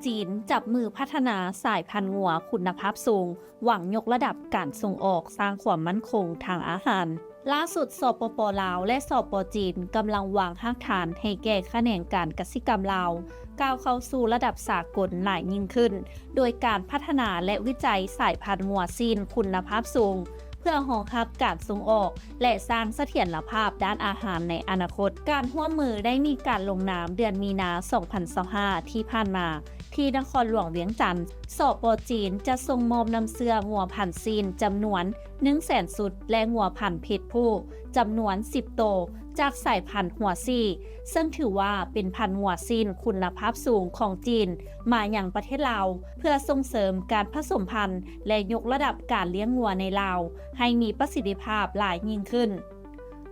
ຈີນຈັບມືພັດທະນາສາຍພັນງົວຄຸນນະພາບສູງ ຫວັງຍົກລະດັບການສົ່ງອອກ, ສ້າງຄວາມໝັ້ນຄົງທາງອາຫານ. ລ່າສຸດ ສປປ ລາວ ແລະ ສປ ຈີນ ກຳລັງວາງຮາກຖານໃຫ້ແກ່ຂະແໜງການກະສິກຳລາວ ກ້າວເຂົ້າສູ່ລະດັບສາກົນຫຼາຍຍິ່ງຂຶ້ນ ໂດຍການພັດທະນາ ແລະ ວິໄຈສາຍພັນງົວຊີ້ນຄຸນນະພາບສູງ ເພື່ອຮອງຮັບການສົ່ງອອກ ແລະ ສ້າງສະຖຽນລະພາບດ້ານອາຫານໃນອະນາຄົດ. ການຮ່ວມມືໄດ້ມີການລົງນາມເດືອນມີນາ ສອງພັນຊາວຫ້າ ທີ່ຜ່ານມາ ທີ່ນະຄອນຫຼວງວຽງຈັນ. ສປ ຈີນ ຈະສົ່ງມອບນ້ຳເຊື້ອງົວພັນຊີ້ນຈຳນວນໜຶ່ງແສນຊຸດ ແລະ ງົວພັນເພດຜູ້ຈຳນວນສິບໂຕ ຈາກສາຍພັນຫົວສີ່ ເຊິ່ງຖືວ່າເປັນພັນງົວຊີ້ນຄຸນນະພາບສູງຂອງຈີນ ມາຍັງປະເທດລາວ ເພື່ອສົ່ງເສີມການຜະສົມພັນ ແລະ ຍົກລະດັບການລ້ຽງງົວໃນລາວ ໃຫ້ມີປະສິດທິພາບຫຼາຍຍິ່ງຂຶ້ນ.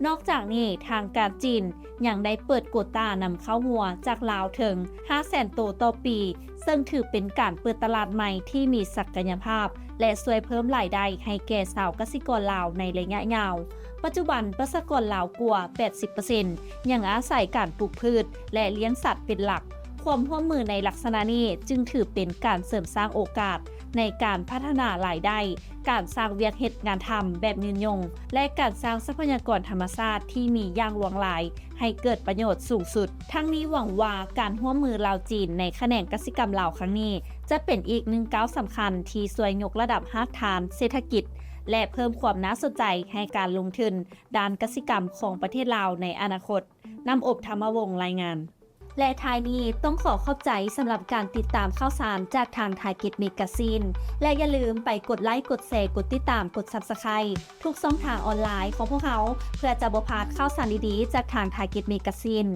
ນອກຈາກນີ້, ທາງການຈີນຍັງໄດ້ເປີດໂກຕານຳເຂົ້າງົວຈາກລາວເຖິງຫ້າແສນໂຕຕໍ່ປີ, ເຊິ່ງຖືເປັນການເປີດຕະຫຼາດໃໝ່ທີ່ມີສັກກະຍະພາບ ແລະ ຊ່ວຍເພີ່ມລາຍໄດ້ໃຫ້ແກ່ຊາວກະສິກອນລາວໃນໄລຍະຍາວ. ປັດຈຸບັນ, ປະຊາກອນລາວກວ່າແປດສິບເປີເຊັນ ຍັງອາໄສການປູກພືດ ແລະ ລ້ຽງສັດເປັນຫຼັກ. ຄວາມຮ່ວມມືໃນລັກສະນະນີ້ຈຶ່ງຖືເປັນການເສີມສ້າງໂອກາດໃນການພັດທະນາລາຍໄດ້, ການສ້າງວຽກເຮັດງານທຳແບບຍືນຍົງ ແລະ ການສ້າງຊັບພະຍາກອນທຳມະຊາດທີ່ມີຢ່າງຫຼວງຫຼາຍໃຫ້ເກີດປະໂຫຍດສູງສຸດ. ທັງນີ້ຫວັງວ່າການຮ່ວມມືລາວ-ຈີນໃນຂະແໜງກະສິກຳລາວຄັ້ງນີ້ ຈະເປັນອີກໜຶ່ງກ້າວສຳຄັນທີ່ຊ່ວຍຍົກລະດັບຮາກຖານເສດຖະກິດ ແລະ ເພີ່ມຄວາມໜ້າສົນໃຈໃຫ້ການລົງທຶນດ້ານກະສິກຳຂອງປະເທດລາວໃນອະນາຄົດ. ນ້ຳອົບ ທຳມະວົງ ລາຍງານ. ແລະ ທ້າຍນີ້ຕ້ອງຂໍຂອບໃຈສຳລັບການຕິດຕາມຂ່າວສານຈາກທາງ Target Magazine ແລະ ຢ່າລືມໄປກົດໄລ, ກົດແຊ, ກົດຕິດຕາມ, ກົດ Subscribe ທຸກຊ່ອງທາງອອນລາຍຂອງພວກເຮົາ ເພື່ອຈະບໍ່ພາດຂ່າວສານດີໆຈາກທາງ Target Magazine.